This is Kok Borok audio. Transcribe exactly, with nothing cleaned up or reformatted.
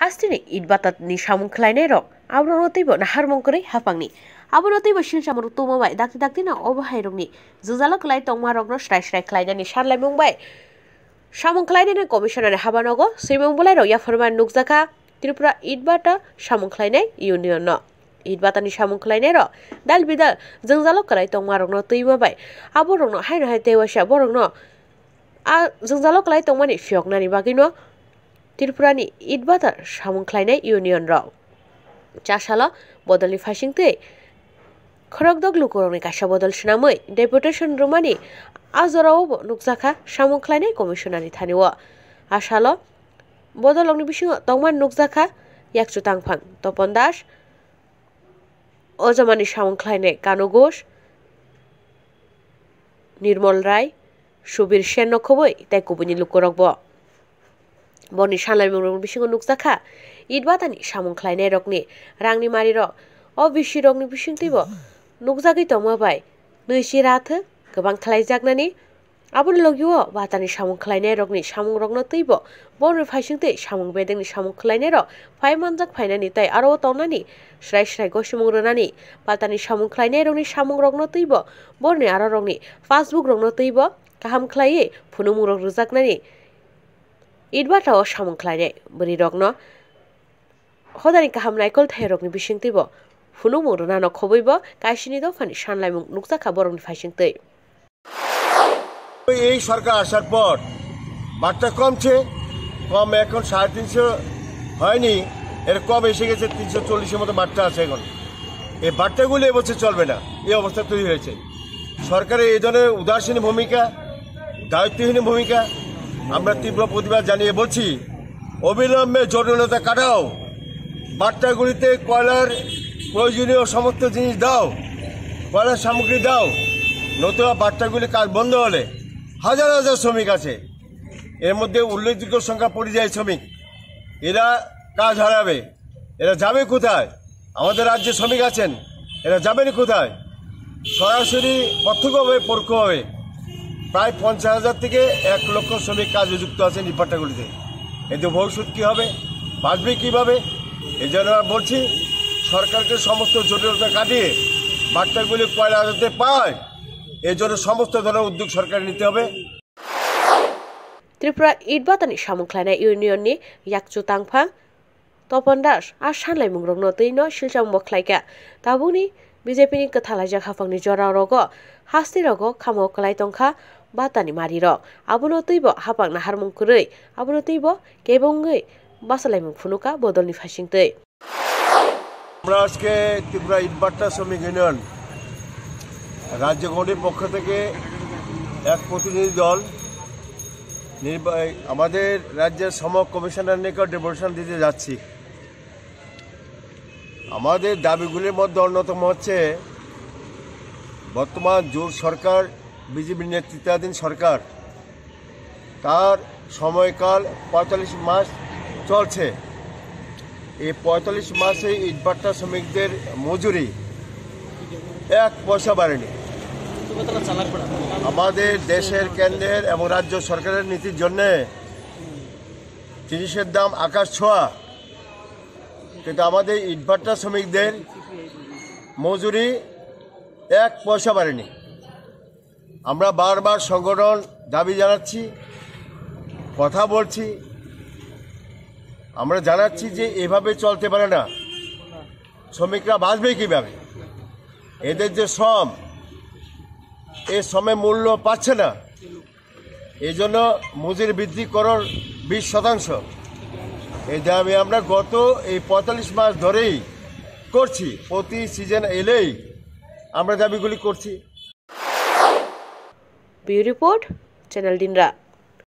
Hasteni itbata ni samung khlainai rok aborokno teibo naharmung kwrwi hapangni. Abono teibo silsa muruk tongma bai dakti dakti no obo hai rokni jwngjalo kwlai tongma rokno srai srai khlainani sanlaimung bai samung khlainani commissioner ni habanogo swimung bwlai rok yapharma nukjakha Tripura Itbata samung khlainai union no. Itbata ni samung khlainai rok dal bidal jwngjalo kwlai tongma rokno twiba bai aborokno haino hai teiwaisa borokno a jwngjalo kwlai tongmani phiyoknani bagwino Tripurani Itbata samung khlainai union rok. Chasalo bodolni phaisingtwi khorokdok lukurokni kaisa bodol swnamwi deputation rwmani a jorao bo nukjakha samung khlainai commissioner ni thani o. A salo bodolrokni bisingo tongmani nukjakha yakchu tangphang Topon Das, o jomani samung khlainai Kanu Ghosh, Nirmol Rai, Subir Sen no khobwi tei kubuni lukurokbo. Boni sanlaimungrokni bisingo nukjakha, Itbatani samung khlainairokni rangni marirok O B C rokni bisingtwibo nukjagwi tongma bai nwichi rathwk kwbang khlaijaknani. Aboni logio batani samung khlainairokni samungrokno twibo borni phaisingtwi samung bedengni samung khlainairok phai manjak phainani tei aro o tongnani srai srai gosimung rwnani. Batani samung khlainairokni samungrokno twibo borni arorokni passbook rokno twibo kaham khlaiwi phunumungrok rwjaknani. Itbata o samung khlainai bwrwirokno hodani kaham naikol thairokni bisingtwibo phunukmung rwnano khobwibo kaisini dophani sanlaimung nukjakha borokni phaisingtwi. এই সরকার আসার পর বাট্টা কমছে, কম এখন সাড়ে তিনশো হয়নি, এর কম এসে গেছে তিনশো চল্লিশের মতো বাট্টা আছে এখন। এই বাট্টাগুলি এবছর চলবে না, এই অবস্থা তৈরি হয়েছে। সরকারের এই ধরনের উদাসীন ভূমিকা, দায়িত্বহীন ভূমিকা, আমরা তীব্র প্রতিবাদ জানিয়ে বলছি, অবিলম্বে জটিলতা কাটাও, বাট্টাগুলিতে কয়লার প্রয়োজনীয় সমস্ত জিনিস দাও, কয়লার সামগ্রী দাও, নতুবা বাট্টাগুলি কাজ বন্ধ হলে হাজার হাজার শ্রমিক আছে, এর মধ্যে উল্লেখযোগ্য সংখ্যা পরিযায়ী শ্রমিক, এরা কাজ হারাবে। এরা যাবে কোথায়? আমাদের রাজ্যে শ্রমিক আছেন, এরা যাবেন কোথায়? সরাসরি প্রত্যক্ষভাবে পরোক্ষভাবে প্রায় পঞ্চাশ হাজার থেকে এক লক্ষ শ্রমিক কাজে যুক্ত আছেন এই বাট্টাগুলিতে। এতে ভবিষ্যৎ কী হবে, বাঁচবে কীভাবে? এই জন্য আমরা বলছি, সরকারকে সমস্ত জটিলতা কাটিয়ে বাট্টাগুলি কয়লা যাতে পায়, এই জন্য সমস্ত ধরনের উদ্যোগ সরকার নিতে হবে। Tripura Itbatani samung khlainai union ni yakchu tangphang Topon Das a sanlaimungrokno twino silcham bo khlaikha. Tabukni B J P ni kwthalaijak haphangni jorarogo hastirogo khamo kwlai tongkha batani marirok. Abono twibo haphang naharmung kwrwi, abono twibo kebo wngwi bachalaimung phunukha bodolni phaisingtwi. আমরা আজকে ত্রিপুরা ইটভাটা শ্রমিক ইউনিয়ন রাজ্য কমিটির পক্ষ থেকে এক প্রতিনিধি দল নির্বা-, আমাদের রাজ্যের শ্রম কমিশনার নিকট ডেপুটেশন দিতে যাচ্ছি। আমাদের দাবিগুলির মধ্যে অন্যতম হচ্ছে বর্তমান জোট সরকার, বিজেপি নেতৃত্বাধীন সরকার, তার সময়কাল পঁয়তাল্লিশ মাস চলছে। এই পঁয়তাল্লিশ মাসে ইটভাটা শ্রমিকদের মজুরি এক পয়সা বাড়েনি। আমাদের দেশের কেন্দ্রের এবং রাজ্য সরকারের নীতির জন্যে জিনিসের দাম আকাশ ছোঁয়া, কিন্তু আমাদের ইটভাটা শ্রমিকদের মজুরি এক পয়সা বাড়েনি। আমরা বারবার সংগঠন দাবি জানাচ্ছি, কথা বলছি, আমরা জানাচ্ছি যে এভাবে চলতে পারে না। শ্রমিকরা বাঁচবে কিভাবে? এদের যে শ্রম, এই শ্রমের মূল্য পাচ্ছে না, এই জন্য মজুরি বৃদ্ধি করার বিশ শতাংশ। এই দাবি আমরা গত এই পঁয়তাল্লিশ মাস ধরেই করছি, প্রতি সিজন এলেই আমরা দাবিগুলি করছি। Bureau Report, Channel Dinra.